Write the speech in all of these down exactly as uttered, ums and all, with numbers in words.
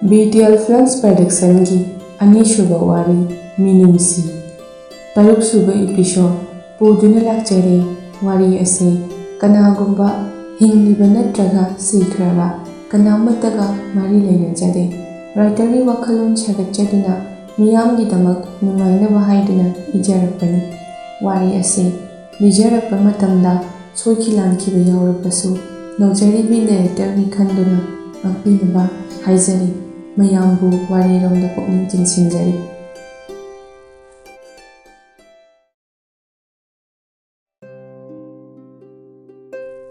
B T L Films Productionꯒꯤ ꯑꯅꯤꯁꯨꯕ ꯋꯥꯔꯤ, ꯃꯤꯅꯨꯡꯁꯤ, ꯇꯔꯨꯛꯁꯨꯕ episode ꯄꯨꯗꯨꯅ ꯂꯥꯛꯆꯔꯦ꯫ ꯋꯥꯔꯤ ꯑꯁꯤ ꯀꯅꯥꯒꯨꯝꯕ ꯍꯤꯡꯂꯤꯕ ꯅꯠꯇ꯭ꯔꯒ ꯁꯤꯈ꯭ꯔꯕ ꯀꯅꯥꯃꯠꯇꯒ ꯃꯔꯤ ꯂꯩꯅꯖꯗꯦ꯫ Writerꯒꯤ ꯋꯥꯈꯜꯂꯣꯟ ꯁꯥꯒꯠꯆꯗꯨꯅ ꯃꯤꯌꯥꯝꯒꯤꯗꯃꯛ ꯅꯨꯡꯉꯥꯏꯅꯕ ꯍꯥꯏꯗꯨꯅ ꯏꯖꯔꯛꯄꯅꯤ꯫ ꯋꯥꯔꯤ ꯑꯁꯤ ꯂꯤꯖꯔꯛꯄ ꯃꯇꯝꯗ ꯁꯣꯏꯈꯤ ꯂꯥꯟꯈꯤꯕ ꯌꯥꯎꯔꯕꯁꯨ ꯅꯧꯖꯔꯤꯕꯤ Directorꯒꯤ ꯈꯟꯗꯨꯅ ꯉꯥꯛꯄꯤꯅꯕ ꯍꯥꯏꯖꯔꯤ꯫ ꯃꯌꯥꯝꯕꯨ ꯋꯥꯔꯤꯔꯣꯝꯗ ꯄꯨꯛꯅꯤꯡ ꯆꯤꯡꯁꯤꯟꯖꯔꯤ꯫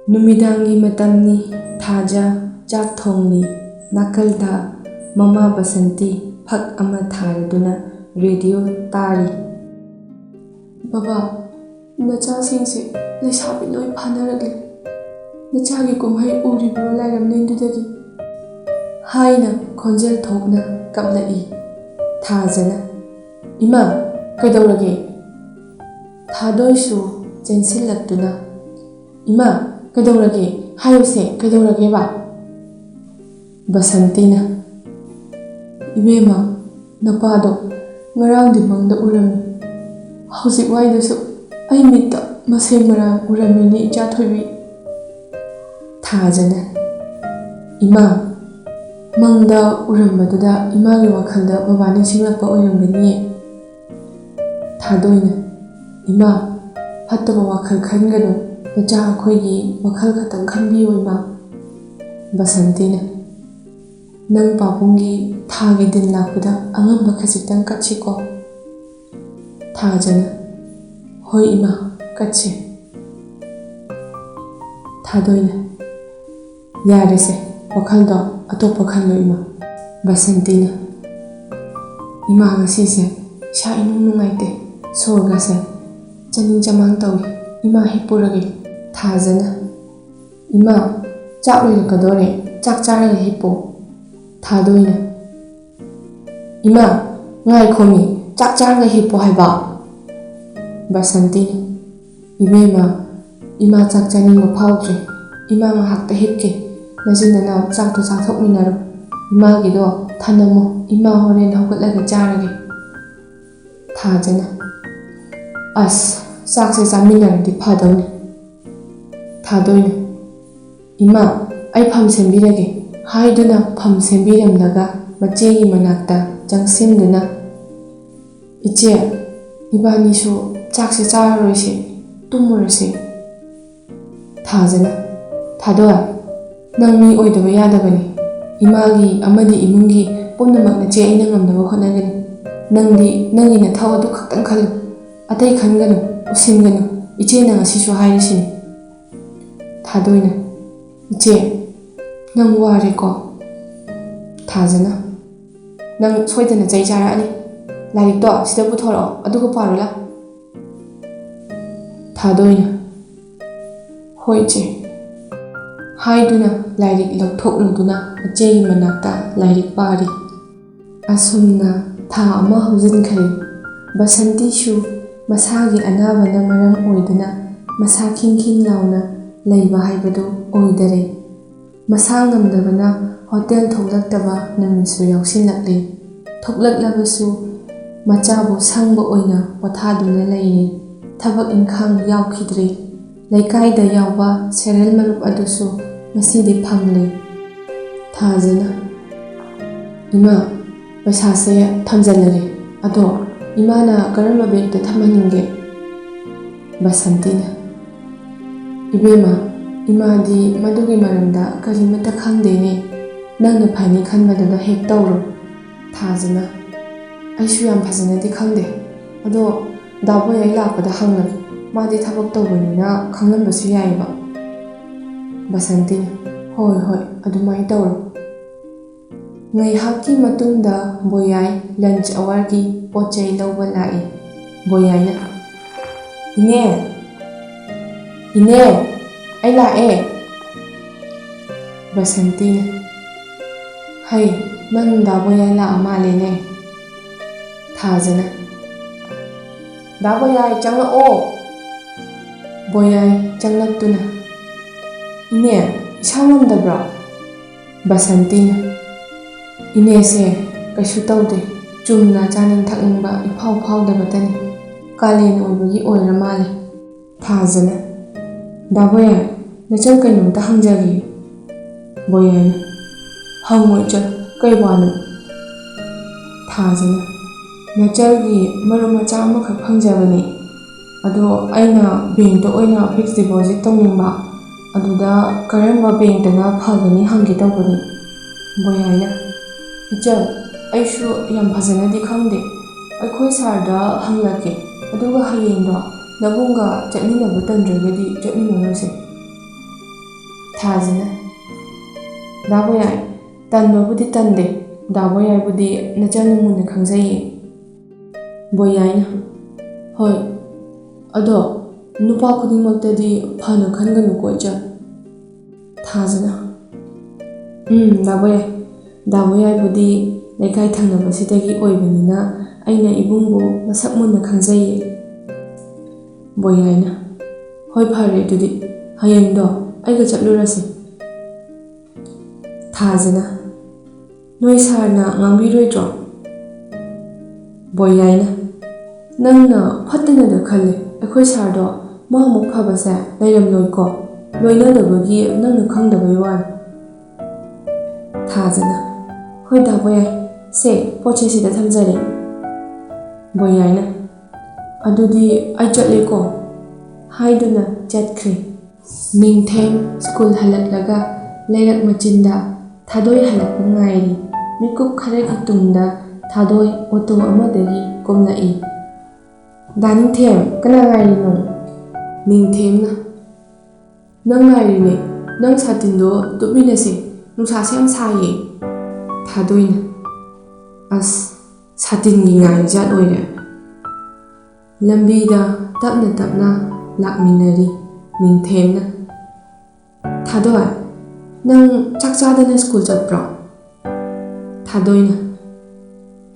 ꯅꯨꯃꯤꯗꯥꯡꯒꯤ ꯃꯇꯝꯅꯤ꯫ ꯊꯥꯖ ꯆꯥꯛ ꯊꯣꯡꯂꯤ꯫ ꯅꯥꯀꯜꯗ ꯃꯃꯥ ꯕꯁꯟꯇꯤ ꯐꯛ ꯑꯃ ꯊꯥꯔꯗꯨꯅ ꯔꯦꯗꯤꯑꯣ ꯇꯥꯔꯤ꯫ "ꯕꯕꯥ, ꯅꯆꯥꯁꯤꯡꯁꯦ ꯂꯩꯁꯥꯕꯤ ꯂꯣꯏ ꯐꯥꯅꯔꯛꯂꯦ꯫ ꯅꯆꯥꯒꯤ ꯀꯨꯝꯍꯩ ꯎꯔꯤꯕ꯭ꯔꯣ ꯂꯥꯏꯔꯝꯂꯦꯟꯗꯨꯗꯒꯤ?" ꯍꯥꯏꯅ ꯈꯣꯟꯖꯦꯜ ꯊꯣꯛꯅ ꯀꯞꯂꯛꯏ꯫ ꯊꯥꯖꯅ, "ꯏꯃꯥ, ꯀꯩꯗꯧꯔꯒꯦ?" ꯊꯥꯗꯣꯏꯁꯨ ꯆꯦꯟꯁꯤꯜꯂꯛꯇꯨꯅ, "ꯏꯃꯥ, ꯀꯩꯗꯧꯔꯒꯦ? ꯍꯥꯏꯌꯨꯁꯦ, ꯀꯩꯗꯧꯔꯒꯦꯕ?" ꯕꯁꯟꯇꯤꯅ, "ꯏꯕꯦꯝꯃ, ꯅꯄꯥꯗꯣ ꯉꯔꯥꯡꯗꯤ ꯃꯪꯗ ꯎꯔꯝꯃꯤ꯫ ꯍꯧꯖꯤꯛ ꯋꯥꯏꯗꯁꯨ ꯑꯩ ꯃꯤꯠꯇ ꯃꯁꯦꯡ ꯃꯔꯥꯡ ꯎꯔꯝꯃꯤꯅꯦ, ꯏꯆꯥ ꯊꯣꯏꯕꯤ꯫" ꯊꯥꯖꯅ, "ꯏꯃꯥ, ꯃꯪꯗ ꯎꯔꯝꯕꯗꯨꯗ ꯏꯃꯥꯒꯤ ꯋꯥꯈꯜꯗ ꯕꯕꯥ ꯅꯤꯡꯁꯤꯡꯂꯛꯄ ꯑꯣꯏꯔꯝꯒꯅꯤꯌꯦ꯫" ꯊꯥꯗꯣꯏꯅ, "ꯏꯃꯥ, ꯐꯠꯇꯕ ꯋꯥꯈꯜ ꯈꯟꯒꯅꯨ꯫ ꯅꯆꯥ ꯑꯩꯈꯣꯏꯒꯤ ꯋꯥꯈꯜ ꯈꯛꯇꯪ ꯈꯟꯕꯤꯌꯨ, ꯏꯃꯥ꯫" ꯕꯁꯟꯇꯤꯅ, "ꯅꯪ ꯄꯥꯕꯨꯡꯒꯤ ꯊꯥꯒꯤ ꯗꯤꯟ ꯂꯥꯛꯄꯗ ꯑꯉꯝꯕ ꯈꯖꯤꯛꯇꯪ ꯀꯠꯁꯤꯀꯣ꯫" ꯊꯥꯖꯅ, "ꯍꯣꯏ ꯏꯃꯥ, ꯀꯠꯁꯦ꯫" ꯊꯥꯗꯣꯏꯅ, "ꯌꯥꯔꯦꯁꯦ, ꯋꯥꯈꯜꯗꯣ ꯑꯇꯣꯞꯄ ꯈꯜꯂꯣ ꯏꯃꯥ꯫" ꯕꯁꯟꯇꯤꯅ, "ꯏꯃꯥ, ꯉꯁꯤꯁꯦ ꯏꯁꯥ ꯏꯅꯨꯡ ꯅꯨꯡꯉꯥꯏꯇꯦ, ꯁꯣꯔꯒꯁꯦ ꯆꯥꯅꯤꯡ ꯆꯃꯥꯡ ꯇꯧꯏ, ꯏꯃꯥ ꯍꯤꯞꯄꯨꯔꯒꯦ꯫" ꯊꯥꯖꯅ, "ꯏꯃꯥ, ꯆꯥꯛ ꯂꯣꯏꯔꯛꯀꯗꯣꯔꯦ, ꯆꯥꯛ ꯆꯥꯔꯒ ꯍꯤꯞꯄꯣ꯫" ꯊꯥꯗꯣꯏꯅ, "ꯏꯃꯥ, ꯉꯥꯏꯈꯣꯃꯤ, ꯆꯥꯛ ꯆꯥꯔꯒ ꯍꯤꯞꯄꯣ ꯍꯥꯏꯕ꯫" ꯕꯁꯟꯇꯤꯅ, "ꯏꯕꯦꯝꯃ, ꯏꯃꯥ ꯆꯥꯛ ꯆꯥꯅꯤꯡꯕ ꯐꯥꯎꯗ꯭ꯔꯦ꯫ ꯏꯃꯥ ꯉꯥꯏꯍꯥꯛꯇ ꯍꯤꯞꯀꯦ꯫ ꯅꯆꯤꯟ ꯅꯅꯥꯎ ꯆꯥꯛꯇꯣ ꯆꯥꯊꯣꯛꯃꯤꯟꯅꯔꯣ꯫" "ꯏꯃꯥꯒꯤꯗꯣ ꯊꯅꯝꯃꯣ, ꯏꯃꯥ ꯍꯣꯔꯦꯟ ꯍꯧꯒꯠꯂꯒ ꯆꯥꯔꯒꯦ"꯫ ꯊꯥꯖꯅ, "ꯑꯁ, ꯆꯥꯛꯁꯦ ꯆꯥꯃꯤꯟꯅꯔꯗꯤ ꯐꯗꯧꯅꯤ"꯫ ꯊꯥꯗꯣꯏꯅ, "ꯏꯃꯥ, ꯑꯩ ꯐꯝ ꯁꯦꯝꯕꯤꯔꯒꯦ" ꯍꯥꯏꯗꯨꯅ ꯐꯝ ꯁꯦꯝꯕꯤꯔꯝꯂꯒ ꯃꯆꯦꯒꯤ ꯃꯅꯥꯛꯇ ꯆꯪꯁꯤꯟꯗꯨꯅ, "ꯏꯆꯦ, ꯏꯕꯥꯅꯤꯁꯨ ꯆꯥꯛꯁꯦ ꯆꯥꯔꯔꯣꯏꯁꯦ, ꯇꯨꯝꯃꯨꯔꯁꯦ"꯫ ꯊꯥꯖꯅ, "ꯊꯥꯗꯣꯏ, ꯅꯪ ꯃꯤ ꯑꯣꯏꯗꯕ ꯌꯥꯗꯕꯅꯤ꯫ ꯏꯃꯥꯒꯤ ꯑꯃꯗꯤ ꯏꯃꯨꯡꯒꯤ ꯄꯨꯝꯅꯃꯛ ꯅꯆꯦ ꯑꯩꯅ ꯉꯝꯅꯕ ꯍꯣꯠꯅꯒꯅꯤ꯫ ꯅꯪꯗꯤ ꯅꯪꯒꯤ ꯅꯊꯧ ꯑꯗꯨ ꯈꯛꯇꯪ ꯈꯜꯂꯨ꯫ ꯑꯇꯩ ꯈꯟꯒꯅꯨ, ꯎꯁꯤꯟꯒꯅꯨ꯫ ꯏꯆꯦꯅ ꯉꯁꯤꯁꯨ ꯍꯥꯏꯔꯤꯁꯤꯅꯤ"꯫ ꯊꯥꯗꯣꯏꯅ, "ꯏꯆꯦ, ꯅꯪ ꯋꯥꯔꯦꯀꯣ"꯫ ꯊꯥꯖꯅ, "ꯅꯪ ꯁꯣꯏꯗꯅ ꯆꯩ ꯆꯥꯔꯛꯑꯅꯤ꯫ ꯂꯥꯏꯔꯤꯛꯇꯣ ꯁꯤꯗ ꯄꯨꯊꯣꯔꯛꯑꯣ, ꯑꯗꯨꯒ ꯄꯥꯔꯣ ꯂꯥ"꯫ ꯊꯥꯗꯣꯏꯅ, "ꯍꯣꯏ ꯏꯆꯦ" ꯍꯥꯏꯗꯨꯅ ꯂꯥꯏꯔꯤꯛ ꯂꯧꯊꯣꯛꯂꯨꯗꯨꯅ ꯃꯆꯦꯒꯤ ꯃꯅꯥꯛꯇ ꯂꯥꯏꯔꯤꯛ ꯄꯥꯔꯤ꯫ ꯑꯁꯨꯝꯅ ꯊꯥ ꯑꯃ ꯍꯧꯖꯤꯟꯈ꯭ꯔꯦ꯫ ꯕꯁꯟꯇꯤꯁꯨ ꯃꯁꯥꯒꯤ ꯑꯅꯥꯕꯅ ꯃꯔꯝ ꯑꯣꯏꯗꯨꯅ ꯃꯁꯥ ꯈꯤꯡ ꯈꯤꯡ ꯂꯥꯎꯅ ꯂꯩꯕ ꯍꯥꯏꯕꯗꯨ ꯑꯣꯏꯗꯔꯦ꯫ ꯃꯁꯥ ꯉꯝꯗꯕꯅ ꯍꯣꯇꯦꯜ ꯊꯣꯛꯂꯛꯇꯕ ꯅꯨꯃꯤꯠꯁꯨ ꯌꯥꯎꯁꯤꯜꯂꯛꯂꯦ꯫ ꯊꯣꯛꯂꯛꯂꯕꯁꯨ ꯃꯆꯥꯕꯨ ꯁꯪꯕ ꯑꯣꯏꯅ ꯄꯣꯊꯥꯗꯨꯅ ꯂꯩꯔꯦ꯫ ꯊꯕꯛ ꯏꯪꯈꯥꯡ ꯌꯥꯎꯈꯤꯗ꯭ꯔꯦ꯫ ꯂꯩꯀꯥꯏꯗ ꯌꯥꯎꯕ ꯁꯦꯔꯦꯜ ꯃꯔꯨꯞ ꯑꯗꯨꯁꯨ ꯉꯁꯤꯗꯤ ꯐꯪꯂꯦ꯫ ꯊꯥꯖꯅ, "ꯏꯃꯥ, ꯄꯩꯁꯥꯁꯦ ꯊꯝꯖꯜꯂꯒꯦ꯫ ꯑꯗꯣ ꯏꯃꯥꯅ ꯀꯔꯝꯕ ꯕꯦꯒꯇ ꯊꯝꯍꯟꯅꯤꯡꯒꯦ?" ꯕꯁꯟꯇꯤꯅ, "ꯏꯕꯦꯝꯃ, ꯏꯃꯥꯗꯤ ꯃꯗꯨꯒꯤ ꯃꯔꯝꯗ ꯀꯔꯤꯃꯠꯇ ꯈꯪꯗꯦꯅꯦ꯫ ꯅꯪꯅ ꯐꯅꯤ ꯈꯟꯕꯗꯨꯗ ꯍꯦꯛ ꯇꯧꯔꯣ"꯫ ꯊꯥꯖꯅ, "ꯑꯩꯁꯨ ꯌꯥꯝ ꯐꯖꯅꯗꯤ ꯈꯪꯗꯦ꯫ ꯑꯗꯣ ꯗꯥ ꯕꯣꯌꯥꯏ ꯂꯥꯛꯄꯗ ꯍꯪꯂꯒꯦ꯫ ꯃꯥꯗꯤ ꯊꯕꯛ ꯇꯧꯕꯅꯤꯅ ꯈꯪꯂꯝꯕꯁꯨ ꯌꯥꯏꯌꯦꯕ"꯫ ꯕꯁꯟꯇꯤꯅ, "ꯍꯣꯏ, ꯍꯣꯏ, ꯑꯗꯨꯃꯥꯏꯅ ꯇꯧꯔꯣ"꯫ ꯉꯥꯏꯍꯥꯛꯀꯤ ꯃꯇꯨꯡꯗ ꯕꯣꯌꯥꯏ lunch hourꯒꯤ ꯄꯣꯠ ꯆꯩ ꯂꯧꯕ ꯂꯥꯛꯏ꯫ ꯕꯣꯌꯥꯏꯅ, "ꯏꯅꯦ, ꯏꯅꯦ, ꯑꯩ ꯂꯥꯛꯑꯦ"꯫ ꯕꯁꯟꯇꯤꯅ, "ꯍꯩ, ꯅꯪ ꯗꯥ ꯕꯣꯌꯥꯏ ꯂꯥꯛꯑ ꯃꯥꯜꯂꯦꯅꯦ"꯫ ꯊꯥꯖꯅ, "ꯗꯥ ꯕꯣꯌꯥꯏ, ꯆꯪꯂꯛꯑꯣ"꯫ ꯕꯣꯌꯥꯏ ꯆꯪꯂꯛꯇꯨꯅ, "ꯏꯅꯦ, ꯏꯁꯥ ꯉꯝꯗꯕ꯭ꯔꯣ?" ꯕꯁꯟꯇꯤꯅ, "ꯏꯅꯦꯁꯦ ꯀꯩꯁꯨ ꯇꯧꯗꯦ, ꯆꯨꯝꯅ ꯆꯥꯅꯤꯡ ꯊꯛꯅꯤꯡꯕ ꯏꯐꯥꯎ ꯐꯥꯎꯗꯕꯇꯅꯤ꯫ ꯀꯥꯂꯦꯟ ꯑꯣꯏꯕꯒꯤ ꯑꯣꯏꯔ ꯃꯥꯜꯂꯦ"꯫ ꯊꯥꯖꯅ, "ꯗꯥ ꯕꯣꯌꯥꯏ, ꯅꯆꯟ ꯀꯩꯅꯣꯝꯇ ꯍꯪꯖꯒꯦ"꯫ ꯕꯣꯌꯥꯏꯅ, "ꯍꯪꯉꯣ ꯏꯆꯟ, ꯀꯩ ꯋꯥꯅꯣ?" ꯊꯥꯖꯅ, "ꯅꯆꯟꯒꯤ ꯃꯔꯨꯞ ꯃꯆꯥ ꯑꯃꯈꯛ ꯐꯪꯖꯕꯅꯤ꯫ ꯑꯗꯣ ꯑꯩꯅ ꯕꯦꯡꯛꯇ ꯑꯣꯏꯅ ꯐꯤꯛꯁ ꯗꯤꯄꯣꯖꯤꯠ ꯇꯧꯅꯤꯡꯕ꯫ ꯑꯗꯨꯗ ꯀꯔꯝꯕ ꯕꯦꯡꯛꯇꯅ ꯐꯒꯅꯤ ꯍꯪꯒꯦ ꯇꯧꯕꯅꯤ"꯫ ꯕꯣꯌꯥꯏꯅ, "ꯏꯆꯟ, ꯑꯩꯁꯨ ꯌꯥꯝ ꯐꯖꯅꯗꯤ ꯈꯪꯗꯦ꯫ ꯑꯩꯈꯣꯏ ꯁꯥꯔꯗ ꯍꯪꯂꯛꯀꯦ꯫ ꯑꯗꯨꯒ ꯍꯌꯦꯡꯗꯣ ꯅꯕꯨꯡꯒ ꯆꯠꯃꯤꯟꯅꯕ ꯇꯟꯗ꯭ꯔꯒꯗꯤ ꯆꯠꯃꯤꯟꯅꯔꯣꯁꯦ"꯫ ꯊꯥꯖꯅ, "ꯗꯥ ꯕꯣꯌꯥꯏ, ꯇꯟꯕꯕꯨꯗꯤ ꯇꯟꯗꯦ꯫ ꯗꯥ ꯕꯣꯌꯥꯏꯕꯨꯗꯤ ꯅꯆꯟꯅ ꯃꯨꯟꯅ ꯈꯪꯖꯩꯌꯦ"꯫ ꯕꯣꯌꯥꯏꯅ, "ꯍꯣꯏ, ꯑꯗꯣ ꯅꯨꯄꯥ ꯈꯨꯗꯤꯡꯃꯛꯇꯗꯤ ꯐꯅ ꯈꯟꯒꯅꯨꯀꯣ ꯏꯆꯟ"꯫ ꯊꯥꯖꯅ, "ꯎꯝ, ꯗꯥ ꯕꯣꯌꯥꯏ, ꯗꯥ ꯕꯣꯌꯥꯏꯕꯨꯗꯤ ꯂꯩꯀꯥꯏ ꯊꯪꯅꯕꯁꯤꯗꯒꯤ ꯑꯣꯏꯕꯅꯤꯅ ꯑꯩꯅ ꯏꯕꯨꯡꯕꯨ ꯃꯁꯛ ꯃꯨꯟꯅ ꯈꯪꯖꯩꯌꯦ"꯫ ꯕꯣꯌꯥꯏꯅ, "ꯍꯣꯏ, ꯐꯔꯦ ꯑꯗꯨꯗꯤ, ꯍꯌꯦꯡꯗꯣ ꯑꯩꯒ ꯆꯠꯂꯨꯔꯁꯤ"꯫ ꯊꯥꯖꯅ, "ꯅꯣꯏ ꯁꯥꯔꯅ ꯉꯥꯡꯕꯤꯔꯣꯏꯗ꯭ꯔꯣ?" ꯕꯣꯌꯥꯏꯅ, "ꯅꯪꯅ ꯐꯠꯇꯅꯗ ꯈꯜꯂꯦ꯫ ꯑꯩꯈꯣꯏ ꯁꯥꯔꯗꯣ ꯃꯥꯃꯨꯛ ꯐꯕꯁꯦ ꯂꯩꯔꯝꯂꯣꯏꯀꯣ꯫ ꯂꯣꯏꯅꯗꯕꯒꯤ ꯅꯪꯅ ꯈꯪꯗꯕꯩ ꯋꯥꯅꯤ"꯫ ꯊꯥꯖꯅ, "ꯍꯣꯏ ꯗꯥ ꯕꯣꯌꯥꯏ, ꯁꯦ, ꯄꯣꯠꯁꯦ ꯁꯤꯗ ꯊꯝꯖꯔꯦ"꯫ ꯕꯣꯌꯥꯏꯅ, "ꯑꯗꯨꯗꯤ ꯑꯩ ꯆꯠꯂꯦꯀꯣ" ꯍꯥꯏꯗꯨꯅ ꯆꯠꯈ꯭ꯔꯦ꯫ ꯅꯤꯡꯊꯦꯝ ꯁ꯭ꯀꯨꯜ ꯍꯜꯂꯛꯂꯒ ꯂꯩꯔꯛ ꯃꯆꯤꯟꯗ ꯊꯥꯗꯣꯏ ꯍꯜꯂꯛꯄ ꯉꯥꯏꯔꯤ꯫ ꯃꯤꯀꯨꯞ ꯈꯔꯒꯤ ꯇꯨꯡꯗ ꯊꯥꯗꯣꯏ ꯑꯣꯇꯣ ꯑꯃꯗꯒꯤ ꯀꯨꯝꯂꯛꯏ꯫ "ꯗꯥ ꯅꯤꯡꯊꯦꯝ, ꯀꯅꯥ ꯉꯥꯏꯔꯤꯅꯣ?" ꯅꯤꯡꯊꯦꯝꯅ, "ꯅꯪ ꯉꯥꯏꯔꯤꯅꯦ꯫ ꯅꯪ ꯁꯥꯇꯤꯟꯗꯣ ꯇꯨꯞꯃꯤꯟꯅꯁꯦ꯫ ꯅꯨꯡꯁꯥꯁꯦ ꯌꯥꯝ ꯁꯥꯏꯌꯦ"꯫ ꯊꯥꯗꯣꯏꯅ, "ꯑꯁ, ꯁꯥꯇꯤꯟꯒꯤ ꯉꯥꯏꯔꯤ ꯖꯥꯠ ꯑꯣꯏꯔꯦ"꯫ ꯂꯝꯕꯤꯗ ꯇꯞꯅ ꯇꯞꯅ ꯂꯥꯛꯃꯤꯟꯅꯔꯤ꯫ ꯅꯤꯡꯊꯦꯝꯅ, "ꯊꯥꯗꯣꯏ, ꯅꯪ ꯆꯥꯛ ꯆꯥꯗꯅ ꯁ꯭ꯀꯨꯜ ꯆꯠꯄ꯭ꯔꯣ?" ꯊꯥꯗꯣꯏꯅ,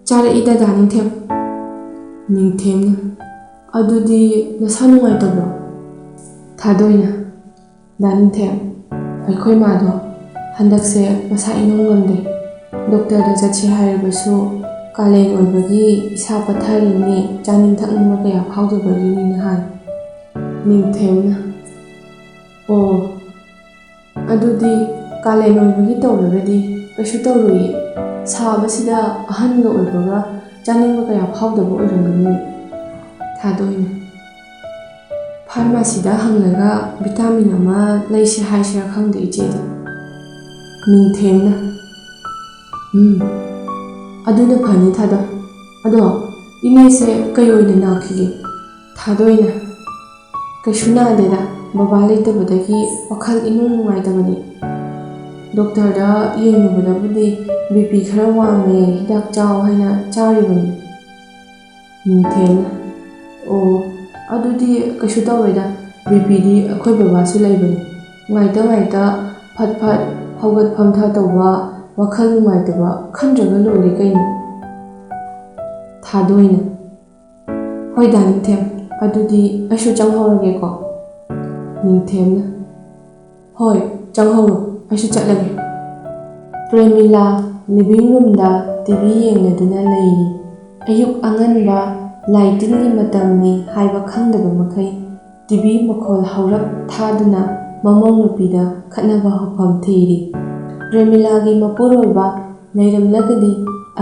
"ꯆꯥꯔꯛꯏꯗ, ꯗꯥ ꯅꯤꯡꯊꯦꯝ"꯫ ꯅꯤꯡꯊꯦꯝꯅ, "ꯑꯗꯨꯗꯤ ꯅꯁꯥ ꯅꯨꯡꯉꯥꯏꯇꯕ꯭ꯔꯣ?" ꯊꯥꯗꯣꯏꯅ, "ꯗꯥ ꯅꯤꯡꯊꯦꯝ, ꯑꯩꯈꯣꯏ ꯃꯥꯗꯣ ꯍꯟꯗꯛꯁꯦ ꯃꯁꯥ ꯏꯅꯨꯡ ꯉꯝꯗꯦ꯫ ꯗꯣꯛꯇꯔꯗ ꯆꯠꯁꯤ ꯍꯥꯏꯔꯕꯁꯨ ꯀꯥꯂꯦꯟ ꯑꯣꯏꯕꯒꯤ ꯏꯁꯥ ꯄꯠꯊꯔꯤꯅꯤ, ꯆꯥꯅꯤꯡ ꯊꯛꯅꯤꯡꯕ ꯀꯌꯥ ꯐꯥꯎꯗꯕꯒꯤꯅꯤꯅ ꯍꯥꯏ꯫ ꯅꯤꯡꯊꯦꯝꯅ, ꯑꯣ, ꯑꯗꯨꯗꯤ ꯀꯥꯂꯦꯟ ꯑꯣꯏꯕꯒꯤ ꯇꯧꯔꯒꯗꯤ ꯀꯩꯁꯨ ꯇꯧꯔꯣꯏꯌꯦ꯫ ꯁꯥꯕꯁꯤꯗ ꯑꯍꯟꯒ ꯑꯣꯏꯕꯒ ꯆꯥꯅꯤꯡꯕ ꯀꯌꯥ ꯐꯥꯎꯗꯕ ꯑꯣꯏꯔꯝꯒꯅꯤ꯫ ꯊꯥꯗꯣꯏꯅ, ꯐꯥꯔꯃꯥꯁꯤꯗ ꯍꯪꯂꯒ ꯚꯤꯇꯥꯃꯤꯟ ꯑꯃ ꯂꯩꯁꯤ ꯍꯥꯏꯁꯤꯔꯥ ꯈꯪꯗꯦ ꯏꯆꯦꯗ꯫ ꯅꯤꯡꯊꯦꯝꯅ, ꯎꯝ, ꯑꯗꯨꯅ ꯐꯅꯤ ꯊꯥꯗꯣꯏ꯫ ꯑꯗꯣ ꯏꯅꯦꯁꯦ ꯀꯩ ꯑꯣꯏꯅ ꯅꯥꯈꯤꯒꯦ? ꯊꯥꯗꯣꯏꯅ, ꯀꯩꯁꯨ ꯅꯥꯗꯦꯗ, ꯕꯕꯥ ꯂꯩꯇꯕꯗꯒꯤ ꯋꯥꯈꯜ ꯏꯅꯨꯡ ꯅꯨꯡꯉꯥꯏꯇꯕꯅꯤ꯫ ꯗꯣꯛꯇꯔꯗ ꯌꯦꯡꯂꯨꯕꯗꯕꯨꯗꯤ ꯕꯤ ꯄꯤ ꯈꯔ ꯋꯥꯡꯉꯦ, ꯍꯤꯗꯥꯛ ꯆꯥꯎ ꯍꯥꯏꯅ ꯆꯥꯔꯤꯕꯅꯤ꯫ ꯅꯤꯡꯊꯦꯝꯅ, ꯑꯣ, ꯑꯗꯨꯗꯤ ꯀꯩꯁꯨ ꯇꯧꯔꯣꯏꯗ, ꯕꯤ ꯄꯤꯗꯤ ꯑꯩꯈꯣꯏ ꯕꯕꯥꯁꯨ ꯂꯩꯕꯅꯤ꯫ ꯉꯥꯏꯇ ꯉꯥꯏꯇ ꯐꯠ ꯐꯠ ꯍꯧꯒꯠ ꯐꯝꯊ ꯇꯧꯕ, ꯋꯥꯈꯜ ꯅꯨꯡꯉꯥꯏꯇꯕ ꯈꯟꯗ꯭ꯔꯒ ꯂꯣꯏꯔꯦ ꯀꯩꯅꯣ꯫ ꯊꯥꯗꯣꯏꯅ, ꯍꯣꯏꯗ ꯅꯤꯡꯊꯦꯝ, ꯑꯗꯨꯗꯤ ꯑꯩꯁꯨ ꯆꯪꯍꯧꯔꯒꯦꯀꯣ꯫ ꯅꯤꯡꯊꯦꯝꯅ, ꯍꯣꯏ, ꯆꯪꯍꯧꯔꯣ, ꯑꯩꯁꯨ ꯆꯠꯂꯒꯦ꯫ ꯄ꯭ꯔꯦꯃꯤꯂꯥ ꯂꯤꯚꯤꯡ ꯔꯨꯝꯗ ꯇꯤ ꯚꯤ ꯌꯦꯡꯂꯗꯨꯅ ꯂꯩꯔꯤ꯫ ꯑꯌꯨꯛ ꯑꯉꯟꯕ ꯂꯥꯏꯇꯤꯟꯒꯤ ꯃꯇꯝꯅꯤ ꯍꯥꯏꯕ ꯈꯪꯗꯕ ꯃꯈꯩ ꯇꯤ ꯚꯤ ꯃꯈꯣꯜ ꯍꯧꯔꯞ ꯊꯥꯗꯨꯅ ꯃꯃꯧ ꯅꯨꯄꯤꯗ ꯈꯠꯅꯕ ꯍꯧꯐꯝ ꯊꯤꯔꯤ꯫ ꯄ꯭ꯔꯦꯃꯤꯂꯥꯒꯤ ꯃꯄꯨꯔꯣꯏꯕ ꯂꯩꯔꯝꯂꯒꯗꯤ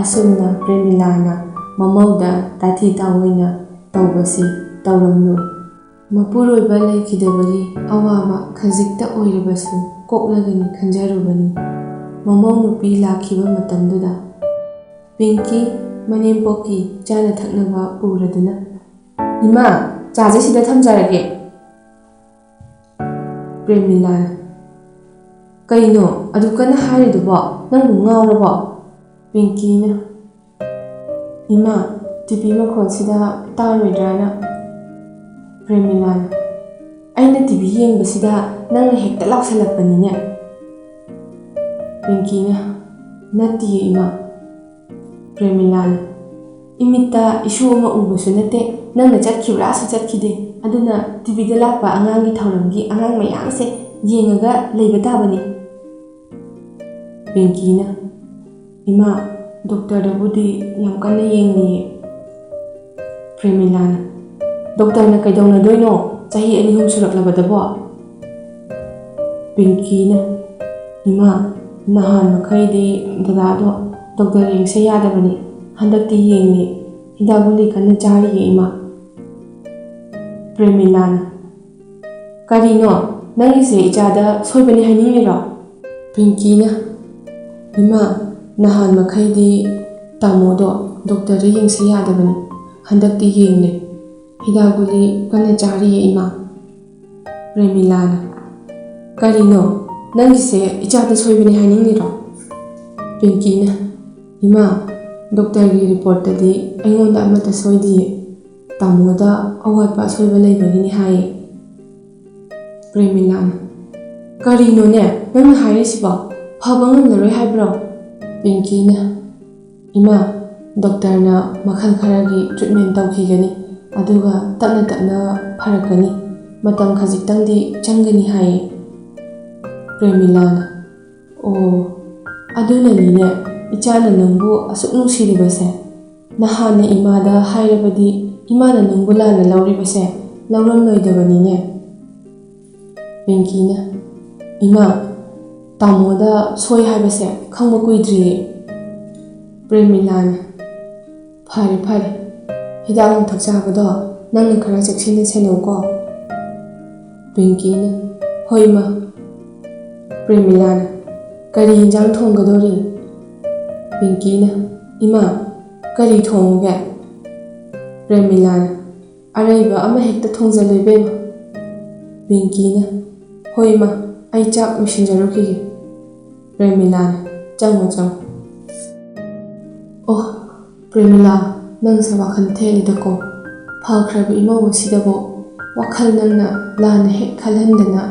ꯑꯁꯨꯝꯅ ꯄ꯭ꯔꯦꯃꯤꯂꯥꯅ ꯃꯃꯧꯗ ꯇꯥꯊꯤ ꯇꯥꯑꯣꯏꯅ ꯇꯧꯕꯁꯤ ꯇꯧꯔꯝꯂꯣꯏ꯫ ꯃꯄꯨꯔꯣꯏꯕ ꯂꯩꯈꯤꯗꯕꯒꯤ ꯑꯋꯥꯕ ꯈꯖꯤꯛꯇ ꯑꯣꯏꯔꯕꯁꯨ ꯀꯣꯛꯂꯒꯅꯤ ꯈꯟꯖꯔꯨꯕꯅꯤ꯫ ꯃꯃꯧ ꯅꯨꯄꯤ ꯂꯥꯛꯈꯤꯕ ꯃꯇꯝꯗꯨꯗ ꯄꯤꯡꯀꯤ ꯃꯅꯦꯝꯄꯣꯛꯀꯤ ꯆꯥꯅ ꯊꯛꯅꯕ ꯄꯨꯔꯗꯨꯅ, "ꯏꯃꯥ, ꯆꯥꯁꯦ ꯁꯤꯗ ꯊꯝꯖꯔꯒꯦ꯫" ꯄ꯭ꯔꯦꯃꯤꯂꯥꯅ, "ꯀꯩꯅꯣ ꯑꯗꯨ ꯀꯟꯅ ꯍꯥꯏꯔꯤꯗꯨꯕꯣ? ꯅꯪꯕꯨ ꯉꯥꯎꯔꯕꯣ?" ꯄꯤꯡꯀꯤꯅ, "ꯏꯃꯥ, ꯇꯤ ꯚꯤ ꯃꯈꯣꯟꯁꯤꯗ ꯇꯥꯔꯣꯏꯗ꯭ꯔꯥꯅ?" ꯄ꯭ꯔꯦꯃꯤꯂꯥꯅ, "ꯑꯩꯅ ꯇꯤ ꯚꯤ ꯌꯦꯡꯕꯁꯤꯗ ꯅꯪꯅ ꯍꯦꯛꯇ ꯂꯥꯎꯁꯜꯂꯛꯄꯅꯤꯅꯦ꯫" ꯄꯤꯡꯀꯤꯅ, "ꯅꯠꯇꯤꯌꯦ ꯏꯃꯥ꯫" ꯄ꯭ꯔꯦꯃꯤꯂꯥꯅ, "ꯏꯃꯤꯠꯇ ꯏꯁꯨ ꯑꯃ ꯎꯕꯁꯨ ꯅꯠꯇꯦ, ꯅꯪꯅ ꯆꯠꯈꯤꯕ꯭ꯔꯥꯁꯨ ꯆꯠꯈꯤꯗꯦ, ꯑꯗꯨꯅ ꯇꯤ ꯚꯤꯗ ꯂꯥꯛꯄ ꯑꯉꯥꯡꯒꯤ ꯊꯧꯔꯝꯒꯤ ꯑꯉꯥꯡ ꯃꯌꯥꯝꯁꯦ ꯌꯦꯡꯉꯒ ꯂꯩꯕ ꯇꯥꯕꯅꯤ꯫" ꯄꯤꯡꯀꯤꯅ, "ꯏꯃꯥ, ꯗꯣꯛꯇꯔꯗꯕꯨꯗꯤ ꯌꯥꯝ ꯀꯟꯅ ꯌꯦꯡꯂꯤꯌꯦ꯫" ꯄ꯭ꯔꯦꯃꯤꯂꯥꯅ, "ꯗꯣꯛꯇꯔꯅ ꯀꯩꯗꯧꯅꯗꯣꯏꯅꯣ, ꯆꯍꯤ ꯑꯅꯤ ꯑꯍꯨꯝ ꯁꯨꯔꯛꯂꯕꯗꯕꯣ?" ꯄꯤꯡꯀꯤꯅ, "ꯏꯃꯥ, ꯅꯍꯥꯟ ꯃꯈꯩꯗꯤ ꯗꯗꯥꯗꯣ ꯗꯣꯛꯇꯔ ꯌꯦꯡꯁꯦ ꯌꯥꯗꯕꯅꯤ, ꯍꯟꯗꯛꯇꯤ ꯌꯦꯡꯂꯦ, ꯍꯤꯗꯥꯛ ꯒꯨꯂꯤ ꯀꯟꯅ ꯆꯥꯔꯤꯌꯦ ꯏꯃꯥ꯫" ꯄ꯭ꯔꯦꯃꯤꯂꯥꯅ, "ꯀꯔꯤꯅꯣ, ꯅꯪꯒꯤꯁꯦ ꯏꯆꯥꯗ ꯁꯣꯏꯕꯅꯤ ꯍꯥꯏꯅꯤꯡꯉꯤꯔꯣ?" ꯄꯤꯡꯀꯤꯅ, "ꯏꯃꯥ, ꯅꯍꯥꯟ ꯃꯈꯩꯗꯤ ꯇꯥꯃꯣꯗꯣ ꯗꯣꯛꯇꯔꯗ ꯌꯦꯡꯁꯤ ꯌꯥꯗꯕꯅꯤ, ꯍꯟꯗꯛꯇꯤ ꯌꯦꯡꯂꯦ, ꯍꯤꯗꯥꯛ ꯒꯨꯂꯤ ꯀꯟꯅ ꯆꯥꯔꯤꯌꯦ ꯏꯃꯥ꯫" ꯄ꯭ꯔꯦꯃꯤꯂꯥꯅ, "ꯀꯔꯤꯅꯣ, ꯅꯪꯒꯤꯁꯦ ꯏꯆꯥꯗ ꯁꯣꯏꯕꯅꯤ ꯍꯥꯏꯅꯤꯡꯉꯤꯔꯣ?" ꯄꯤꯡꯀꯤꯅ, "ꯏꯃꯥ, ꯗꯣꯛꯇꯔꯒꯤ ꯔꯤꯄꯣꯔꯠꯇꯗꯤ ꯑꯩꯉꯣꯟꯗ ꯑꯃꯠꯇ ꯁꯣꯏꯗꯤꯌꯦ, ꯇꯥꯃꯣꯗ ꯑꯋꯥꯠꯄ ꯑꯁꯣꯏꯕ ꯂꯩꯕꯒꯤꯅꯤ ꯍꯥꯏꯌꯦ꯫" ꯄ꯭ꯔꯦꯃꯤꯂꯥꯅ, "ꯀꯔꯤꯅꯣꯅꯦ ꯅꯪꯅ ꯍꯥꯏꯔꯤꯁꯤꯕꯣ? ꯐꯕ ꯉꯝꯂꯔꯣꯏ ꯍꯥꯏꯕ꯭ꯔꯣ?" ꯄꯤꯡꯀꯤꯅ, "ꯏꯃꯥ, ꯗꯣꯛꯇꯔꯅ ꯃꯈꯜ ꯈꯔꯒꯤ ꯇ꯭ꯔꯤꯠꯃꯦꯟ ꯇꯧꯈꯤꯒꯅꯤ, ꯑꯗꯨꯒ ꯇꯞꯅ ꯇꯞꯅ ꯐꯔꯛꯀꯅꯤ, ꯃꯇꯝ ꯈꯖꯤꯛꯇꯪꯗꯤ ꯆꯪꯒꯅꯤ ꯍꯥꯏꯌꯦ꯫" ꯄ꯭ꯔꯦꯃꯤꯂꯥꯅ, "ꯑꯣ, ꯑꯗꯨꯅꯅꯤꯅꯦ ꯏꯆꯥꯅ ꯅꯪꯕꯨ ꯑꯁꯨꯛ ꯅꯨꯡꯁꯤꯔꯤꯕꯁꯦ꯫ ꯅꯍꯥꯟꯅ ꯏꯃꯥꯗ ꯍꯥꯏꯔꯕꯗꯤ ꯏꯃꯥꯅ ꯅꯪꯕꯨ ꯂꯥꯟꯅ ꯂꯧꯔꯤꯕꯁꯦ ꯂꯧꯔꯝꯂꯣꯏꯗꯕꯅꯤꯅꯦ꯫" ꯄꯤꯡꯀꯤꯅ, "ꯏꯃꯥ, ꯇꯥꯃꯣꯗ ꯁꯣꯏ ꯍꯥꯏꯕꯁꯦ ꯈꯪꯕ ꯀꯨꯏꯗ꯭ꯔꯤꯌꯦ꯫" ꯄ꯭ꯔꯦꯃꯤꯂꯥꯅ, "ꯐꯔꯦ ꯐꯔꯦ, ꯍꯤꯗꯥꯛ ꯂꯥꯡꯊꯛ ꯆꯥꯕꯗꯣ ꯅꯪꯅ ꯈꯔ ꯆꯦꯛꯁꯤꯟꯅ ꯁꯦꯟꯅꯧꯀꯣ꯫" ꯄꯤꯡꯀꯤꯅ, "ꯍꯣꯏ ꯏꯃꯥ꯫" ꯄ꯭ꯔꯦꯃꯤꯂꯥꯅ, "ꯀꯔꯤ ꯌꯦꯟꯖꯥꯡ ꯊꯣꯡꯒꯗꯧꯔꯤ?" ꯄꯤꯡꯀꯤꯅ, "ꯏꯃꯥ, ꯀꯔꯤ ꯊꯣꯡꯉꯨꯒꯦ?" ꯄ꯭ꯔꯦꯃꯤꯂꯥꯅ, "ꯑꯔꯩꯕ ꯑꯃ ꯍꯦꯛꯇ ꯊꯣꯡꯖꯜꯂꯨ ꯏꯕꯦꯝꯃ꯫" ꯄꯤꯡꯀꯤꯅ, "ꯍꯣꯏ ꯏꯃꯥ, ꯑꯩ ꯆꯥꯛ ꯂꯣꯏꯁꯤꯟꯖꯔꯨꯈꯤꯒꯦ꯫" ꯄ꯭ꯔꯦꯃꯤꯂꯥꯅ, "ꯆꯪꯉꯣ, ꯆꯪꯉꯣ꯫" ꯑꯣ, ꯄ꯭ꯔꯦꯃꯤꯂꯥ, ꯅꯪꯁꯦ ꯋꯥꯈꯜ ꯊꯦꯜꯂꯤꯗꯀꯣ꯫ ꯐꯈ꯭ꯔꯕ ꯏꯃꯧ ꯑꯁꯤꯗꯕꯨ ꯋꯥꯈꯜ ꯅꯪꯅ ꯂꯥꯟꯅ ꯍꯦꯛ ꯈꯜꯍꯟꯗꯅ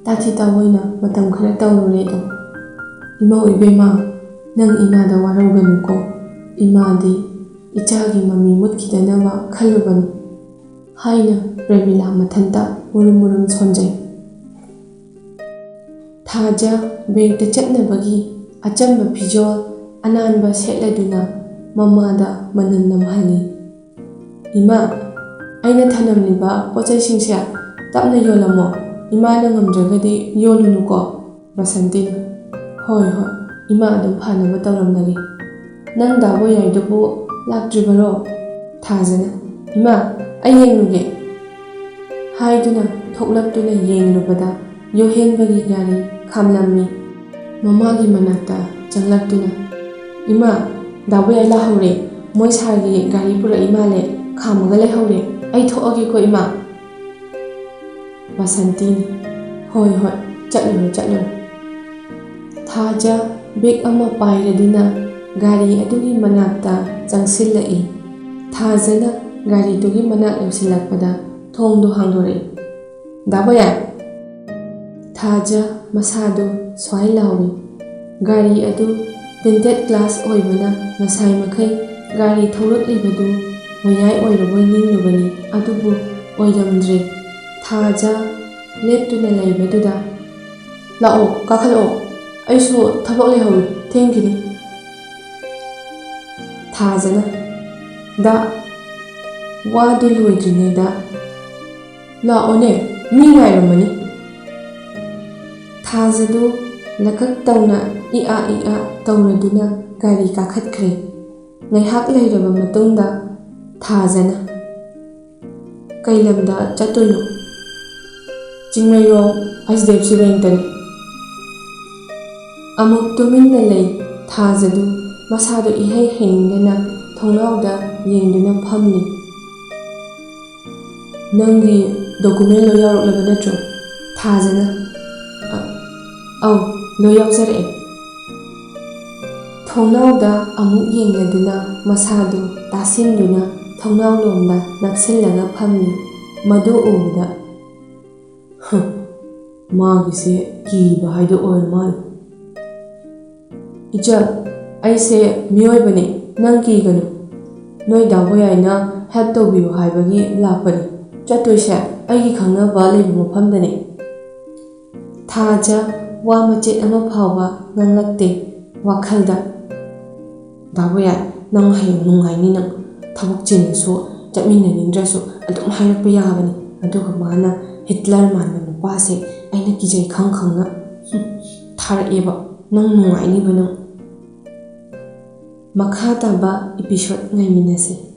ꯇꯥꯊꯤ ꯇꯥꯑꯣꯏꯅ ꯃꯇꯝ ꯈꯔ ꯇꯧꯔꯨꯔꯦꯗꯣ꯫ ꯏꯃꯧ ꯏꯕꯦꯝꯃ, ꯅꯪ ꯏꯃꯥꯗ ꯋꯥꯔꯧꯒꯅꯨꯀꯣ꯫ ꯏꯃꯥꯗꯤ ꯏꯆꯥꯒꯤ ꯃꯃꯤ ꯃꯨꯠꯈꯤꯗꯅꯕ ꯈꯜꯂꯨꯕꯅꯤ꯫ ꯍꯥꯏꯅ ꯄ꯭ꯔꯦꯃꯤꯂꯥ ꯃꯊꯟꯇ ꯃꯨꯔꯨꯝ ꯃꯨꯔꯨꯝ ꯁꯣꯟꯖꯩ꯫ ꯊꯥꯖ ꯕꯦꯡꯛꯇ ꯆꯠꯅꯕꯒꯤ ꯑꯆꯝꯕ ꯐꯤꯖꯣꯜ ꯑꯅꯥꯟꯕ ꯁꯦꯠꯂꯗꯨꯅ ꯃꯃꯥꯗ ꯃꯅꯝ ꯅꯝꯍꯜꯂꯤ꯫ "ꯏꯃꯥ, ꯑꯩꯅ ꯊꯅꯝꯂꯤꯕ ꯄꯣꯠꯆꯩꯁꯤꯡꯁꯦ ꯇꯞꯅ ꯌꯣꯜꯂꯝꯃꯣ꯫ ꯏꯃꯥꯅ ꯉꯝꯗ꯭ꯔꯒꯗꯤ ꯌꯣꯜꯂꯨꯅꯨꯀꯣ꯫" ꯕꯁꯟꯇꯤꯅ, "ꯍꯣꯏ, ꯍꯣꯏ, ꯏꯃꯥ ꯑꯗꯨꯝ ꯐꯅꯕ ꯇꯧꯔꯝꯂꯒꯦ꯫ ꯅꯪ ꯗꯥ ꯕꯣꯌꯥꯏꯗꯨꯕꯨ ꯂꯥꯛꯇ꯭ꯔꯤꯕꯔꯣ?" ꯊꯥꯖꯅ, "ꯏꯃꯥ, ꯑꯩ ꯌꯦꯡꯂꯨꯒꯦ" ꯍꯥꯏꯗꯨꯅ ꯊꯣꯛꯂꯛꯇꯨꯅ ꯌꯦꯡꯂꯨꯕꯗ ꯌꯣꯍꯦꯟꯕꯒꯤ ꯒꯥꯔꯤ ꯈꯥꯝꯂꯝꯃꯤ꯫ ꯃꯃꯥꯒꯤ ꯃꯅꯥꯛꯇ ꯆꯪꯂꯛꯇꯨꯅ, "ꯏꯃꯥ, ꯗꯥ ꯕꯣꯌꯥꯏ ꯂꯥꯛꯍꯧꯔꯦ꯫ ꯃꯣꯏ ꯁꯥꯔꯒꯤ ꯒꯥꯔꯤ ꯄꯨꯔꯛꯏ ꯃꯥꯜꯂꯦ꯫ ꯈꯥꯝꯃꯒ ꯂꯩꯍꯧꯔꯦ꯫ ꯑꯩ ꯊꯣꯛꯑꯒꯦꯀꯣ, ꯏꯃꯥ꯫" ꯕꯁꯟꯇꯤꯅ, "ꯍꯣꯏ, ꯍꯣꯏ, ꯆꯠꯂꯨꯔꯣ, ꯆꯠꯂꯨꯔꯣ꯫" ꯊꯥꯖ ꯕꯦꯒ ꯑꯃ ꯄꯥꯏꯔꯗꯨꯅ ꯒꯥꯔꯤ ꯑꯗꯨꯒꯤ ꯃꯅꯥꯛꯇ ꯆꯪꯁꯤꯜꯂꯛꯏ꯫ ꯊꯥꯖꯅ ꯒꯥꯔꯤꯗꯨꯒꯤ ꯃꯅꯥꯛ ꯌꯧꯁꯤꯜꯂꯛꯄꯗ ꯊꯣꯡꯗꯨ ꯍꯥꯡꯗꯣꯔꯛꯏ꯫ "ꯗꯥ ꯕꯣꯌꯥꯏ!" ꯊꯥꯖ ꯃꯁꯥꯗꯨ ꯁ꯭ꯋꯥꯏ ꯂꯥꯎꯏ꯫ ꯒꯥꯔꯤ ꯑꯗꯨ ꯇꯤꯟꯇꯦꯠ ꯒ꯭ꯂꯥꯁ ꯑꯣꯏꯕꯅ ꯉꯁꯥꯏ ꯃꯈꯩ ꯒꯥꯔꯤ ꯊꯧꯔꯛꯂꯤꯕꯗꯨ ꯃꯌꯥꯏ ꯑꯣꯏꯔꯕꯣꯏ ꯅꯤꯡꯂꯨꯕꯅꯤ, ꯑꯗꯨꯕꯨ ꯑꯣꯏꯔꯝꯗ꯭ꯔꯦ꯫ ꯊꯥꯖ ꯂꯦꯞꯇꯨꯅ ꯂꯩꯕꯗꯨꯗ, "ꯂꯥꯛꯑꯣ, ꯀꯥꯈꯠꯂꯛꯑꯣ꯫ ꯑꯩꯁꯨ ꯊꯕꯛ ꯂꯩꯍꯧꯔꯤ, ꯊꯦꯡꯈꯤꯅꯤ꯫" ꯊꯥꯖꯅ, "ꯗꯥ꯫" ꯋꯥꯗꯨ ꯂꯣꯏꯗ꯭ꯔꯤꯉꯩꯗ, "ꯂꯥꯛꯑꯣꯅꯦ, ꯃꯤ ꯉꯥꯏꯔꯝꯃꯅꯤ꯫" ꯊꯥꯖꯗꯨ ꯂꯀꯛ ꯇꯧꯅ ꯏ ꯑꯥ ꯏ ꯑꯥ ꯇꯧꯔꯗꯨꯅ ꯒꯥꯔꯤ ꯀꯥꯈꯠꯈ꯭ꯔꯦ꯫ ꯉꯥꯏꯍꯥꯛ ꯂꯩꯔꯕ ꯃꯇꯨꯡꯗ ꯊꯥꯖꯅ, "ꯀꯩ ꯂꯝꯗ ꯆꯠꯇꯣꯏꯅꯣ?" "Chingmeirong H D F C ꯕꯦꯡꯛꯇꯅꯤ꯫" ꯑꯃꯨꯛ ꯇꯨꯃꯤꯟꯅ ꯂꯩ꯫ ꯊꯥꯖꯗꯨ ꯃꯁꯥꯗꯨ ꯏꯍꯩ ꯍꯩꯅꯤꯡꯗꯅ ꯊꯣꯡꯅꯥꯎꯗ ꯌꯦꯡꯗꯨꯅ ꯐꯝꯂꯤ꯫ "ꯅꯪꯒꯤ ꯗꯣꯀꯨꯃꯦꯟ ꯂꯣꯏ ꯌꯥꯎꯔꯛꯂꯕ ꯅꯠꯇ꯭ꯔꯣ?" ꯊꯥꯖꯅ, "ꯑ-, ꯑꯧ, ꯂꯣꯏ ꯌꯥꯎꯖꯔꯛꯑꯦ꯫" ꯊꯣꯡꯅꯥꯎꯗ ꯑꯃꯨꯛ ꯌꯦꯡꯂꯗꯨꯅ ꯃꯁꯥꯗꯨ ꯇꯥꯁꯤꯟꯗꯨꯅ ꯊꯣꯡꯅꯥꯎ ꯂꯣꯝꯗ ꯅꯛꯁꯤꯜꯂꯒ ꯐꯝꯃꯤ꯫ ꯃꯗꯨ ꯎꯕꯗ, "ꯍ, ꯃꯥꯒꯤꯁꯦ ꯀꯤꯕ ꯍꯥꯏꯗꯣ ꯑꯣꯏꯔ ꯃꯥꯜꯂꯦ꯫" "ꯏꯆꯜ, ꯑꯩꯁꯦ ꯃꯤꯑꯣꯏꯕꯅꯦ, ꯅꯪ ꯀꯤꯒꯅꯨ꯫ ꯅꯣꯏ ꯗꯥ ꯕꯣꯌꯥꯏꯅ ꯍꯦꯜꯞ ꯇꯧꯕꯤꯌꯨ ꯍꯥꯏꯕꯒꯤ ꯂꯥꯛꯄꯅꯤ꯫ ꯆꯠꯇꯣꯏꯁꯦ ꯑꯩꯒꯤ ꯈꯪꯅꯕ ꯂꯩꯕ ꯃꯐꯝꯗꯅꯤ꯫" ꯊꯥꯖ ꯋꯥ ꯃꯆꯦꯠ ꯑꯃ ꯐꯥꯎꯕ ꯉꯥꯡꯂꯛꯇꯦ꯫ ꯋꯥꯈꯜꯗ, ꯇꯥꯕ ꯌꯥꯏ, ꯅꯪ ꯍꯌꯦꯡ ꯅꯨꯡꯉꯥꯏꯅꯤ, ꯅꯪ ꯊꯕꯛ ꯆꯤꯜꯂꯁꯨ ꯆꯠꯃꯤꯟꯅꯅꯤꯡꯗ꯭ꯔꯁꯨ ꯑꯗꯨꯝ ꯍꯥꯏꯔꯛꯄ ꯌꯥꯕꯅꯤ꯫ ꯑꯗꯨꯒ ꯃꯥꯅ ꯍꯤꯠꯂꯔ ꯃꯥꯟꯕ ꯅꯨꯄꯥꯁꯦ ꯑꯩꯅ ꯀꯤꯖꯩ ꯈꯪ ꯈꯪꯅ, ꯍꯨꯝ, ꯊꯥꯔꯛꯑꯦꯕ꯫ ꯅꯪ ꯅꯨꯡꯉꯥꯏꯅꯤꯕ ꯅꯪ꯫ ꯃꯈꯥ ꯇꯥꯕ episode ꯉꯥꯏꯃꯤꯟꯅꯁꯦ꯫